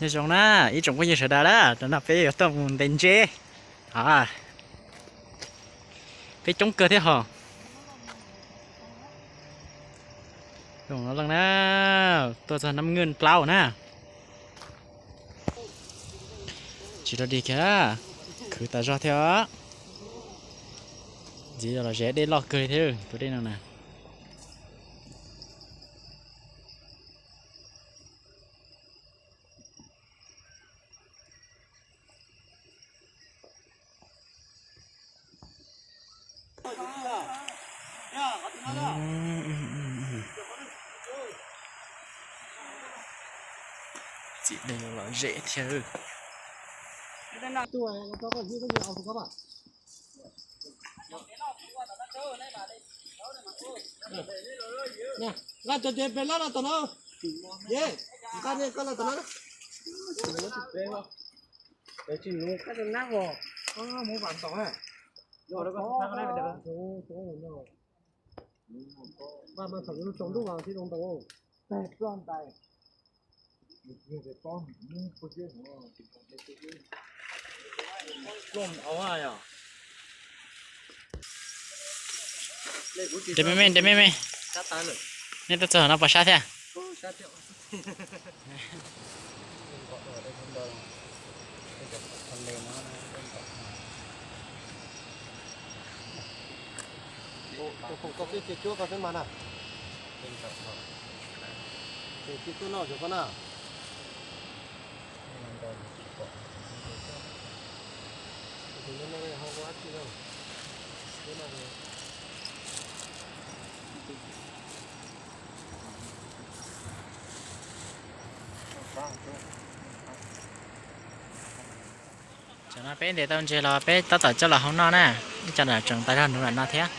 Nyob zoo na, ib tsoom phooj ywg sawv daws na, tam no peb yuav tuaj mus ntes ntses. A, peb coob kawg thiab hos. Zoo no leej na, tuaj txog Nab Nwj plaub na. Tsis rau dig kiag, khwv tas zog thiab os. Ntxiv los zem dej loj kawg li thiab tus dej no na. Txiv dej los zem thiab. Nqa cov tes pes lab los tom no. Ye, nqa tes koj los tom no. Tsis mus koj tus nab os. Mus vam tom na. Vam mas thaum tsaus ntuj vas thiaj zoo ntaus. Ploj ntais. Nres me me, nres me me. Nej tuaj txog no puas sab thiab? Tam no peb ntes tau ntses los peb tab tom coj los hau noj na. Ib co ntawm tseem ntais zog nuv lam no thiab.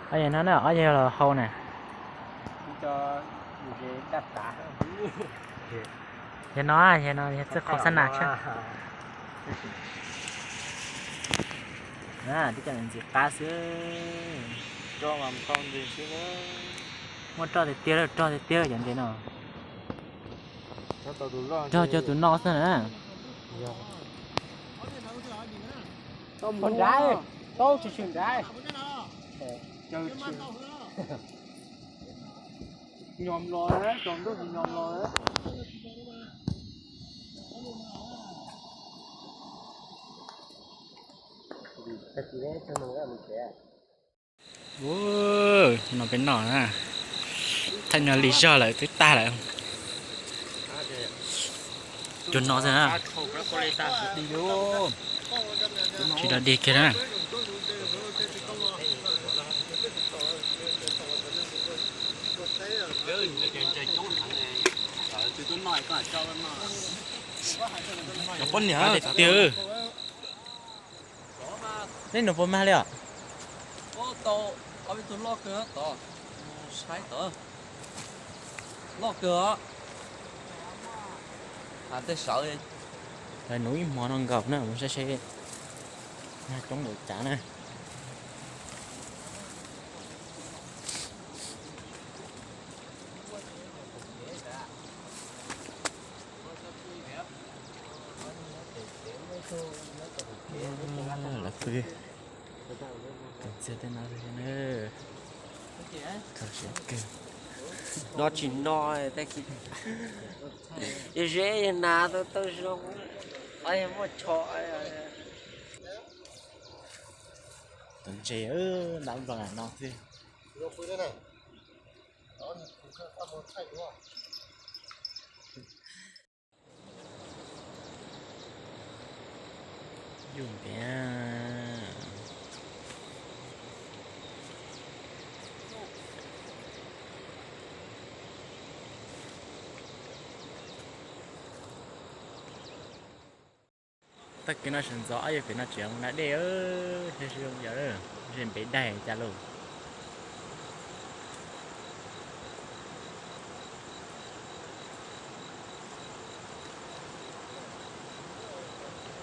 Ob yawg no na, ob yawg los hau na. Yawg no, yawg no yog txwj qhov xab nas thiab. Tib co ntxiv qab xwb. Muaj roj tiag tiag, roj tiag tiag cov ntses no. Rog cog tus no xwb na. Tau mus nrad, tau tsis tshwm nrad. Nyom los, tsaus ntuj tsis nyom los. Ua, no peb noj na. Thaij no lig zog lawm twb tag lawm. Cua no xwb na. Tsis dog dig kiag na. Cov poj niam tiag. Nej nug puas mag li os? Tau ob peb tug loj kawg tod, saib tod, loj kawg os. Has tej saud. Lawv nuv ib hmo no nkaus na, mus saib seb mag coob npaum cas na. Lawv pw tus txiag tej no na. Kawg siab kawg. No tsis no, yog zeb yog nas tau tau zoo, qhov yog muaj tsho. Tus ntses ntab nplo no xwb. Yus ntiav. Tag kis no sawv ntxov ob yawg pem no tseem mus da dej, saib seb zoo yam, ntshe npe daig cas lauj.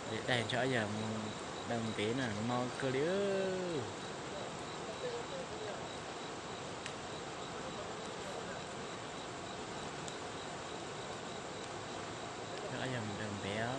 Npe daig ntshe ob yawg mus Daws ntev na, no kawg li. Yog daws ntev.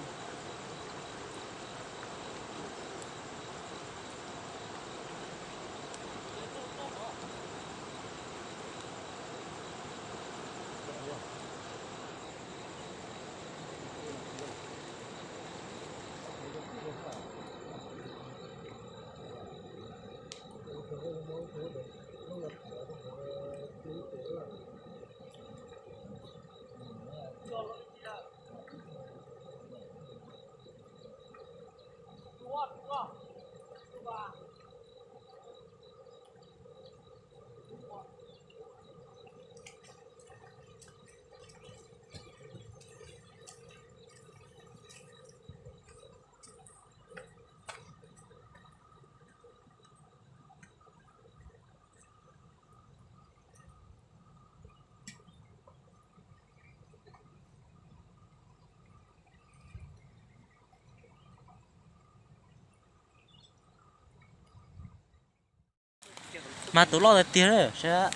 Mas tus loj tiag tiag lawm sab.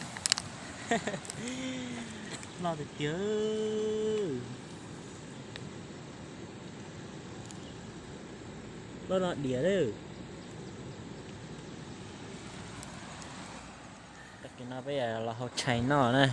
Loj tiag tiag. Loj no diam lawm. Tag kis no peb los hau tshais noj na.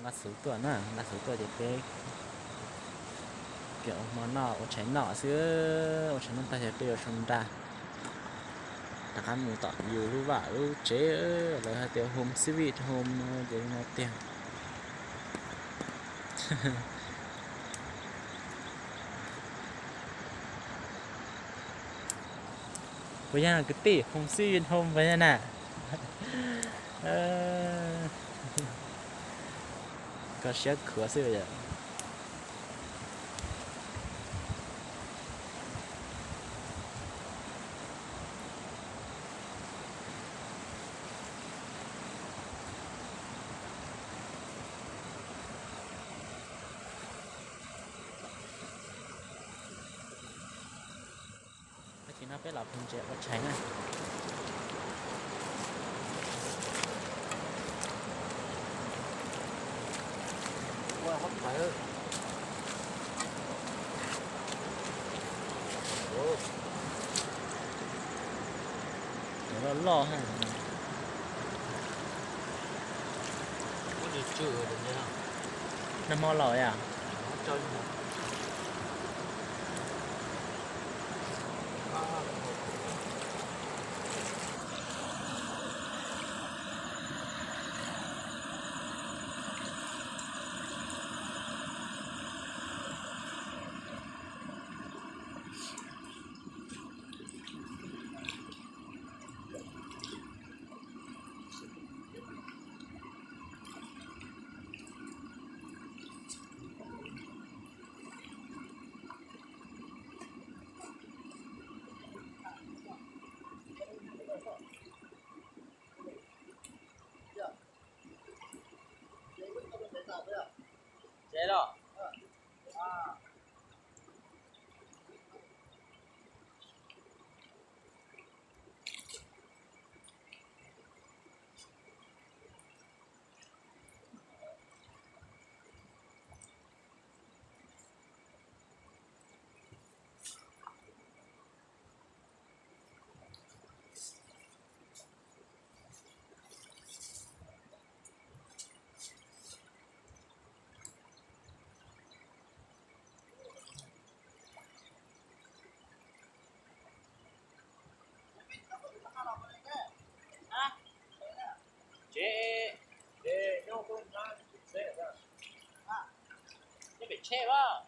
Nqa xuv tuaj na, nqa xuv tuaj ces peb ua hmo noj, ua tshais noj xwb, ua tshais noj tag ces peb yuav sau nra rov qab mus tom yus lub vaj lub tsev, lawv hais tias home sweet home no ces li no tiag. Puas yog kwv tij, home sweet home puas yog na? Koj siab khuav xwb yom. Tag kis no peb los phooj ywg ua tshais na. Cov loj loj ha. Nag hmo los yom. Tsev los. Tsev, nyob pem tsheb as.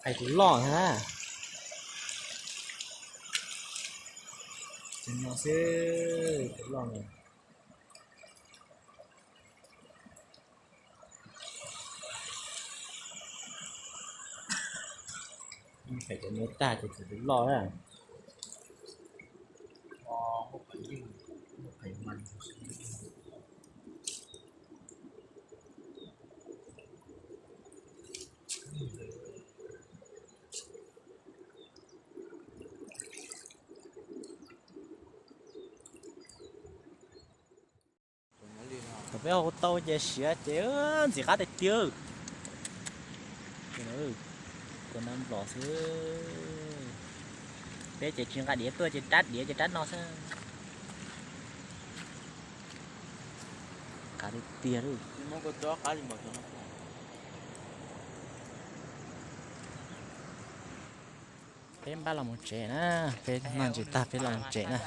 Hais tus loj na. Tus no xwb, tus loj no. Hais cov no tag ces tus loj na. Thaum peb hu tau ces siav ces ntxim qab tiag tiag. Tus no nplom xwb. Peb ces tsis nqa diav tuaj ces rab diav ces rab no xwb. Qab tiag tiag li. Peb npaj los mus tsev na, peb noj ntsis tag peb los mus tsev na.